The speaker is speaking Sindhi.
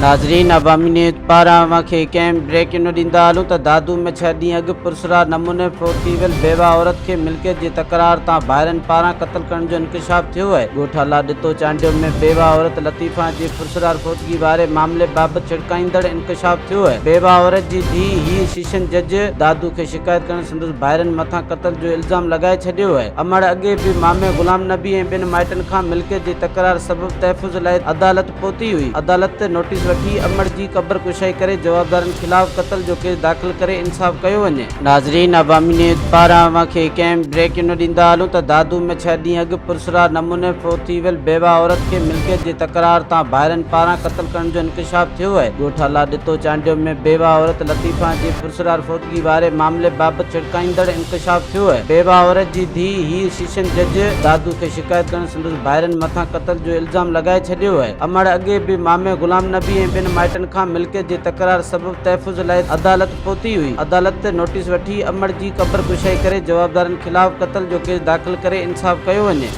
ناظرين عوامي نيوز پاران اوهان کي هڪ اهم بريڪنگ نيوز ڏيندا هلون ته دادو ۾ ڇهه ڏينهن اڳ پرسرار نموني فوت ٿي ويل بيواهه عورت کي ملڪيت جي تڪرار تان ڀائرن پاران قتل ڪرڻ جو انڪشاف ٿيو آهي. ڳوٺ الله ڏتو چانڊيو ۾ بيواهه عورت لطيفه جي پرسرار فوتگي واري معاملي بابت ڇڙڪائيندڙ انڪشاف ٿيو آهي. بيواهه عورت جي ڌيء هيء سيشن جج دادو کي شڪايت ڪرڻ سندس ڀائرن مٿان قتل جو الزام لڳائي ڇڏيو آهي. امڙ اڳي به مامي غلام نبي ۽ ٻين مائٽن کان ملڪيت جي تڪرار سبب تحفظ لاء عدالت پهتي هئي، عدالت نوٽيس وٺي امڙ جي قبر ڪشائي ڪري جوابدارن خلاف قتل جو ڪيس داخل ڪري انصاف ڪيو وڃي. ناظرين عوامي نيوز پاران اوهان کي هڪ اهم بريڪنگ نيوز ڏيندا هلون ته دادو ۾ ڇهه ڏينهن اڳ پرسرار نموني فوت ٿي ويل بيواهه عورت کي ملڪيت جي تڪرار تان ڀائرن پاران قتل ڪرڻ جو انڪشاف ٿيو آهي، ڳوٺ الله ڏتو چانڊيو ۾ بيواهه عورت لطيفه جي پرسرار فوتگي واري معاملي بابت ڇڙڪائيندڙ انڪشاف ٿيو آهي، بيواهه عورت جي ڌيء هيء سيشن جج دادو کي شڪايت ڪرڻ سندس ڀائرن مٿان قتل جو الزام لڳائي ڇڏيو آهي. امڙ اڳي به مامي غلام نبي ۽ ٻين مائٽن کان ملڪيت جي تڪرار سبب تحفظ لاء عدالت پهتي هئي. عدالت نوٽيس وٺي امڙ جي قبر ڪشائي ڪري جوابدارن خلاف قتل جو ڪيس داخل ڪري انصاف ڪيو وڃي.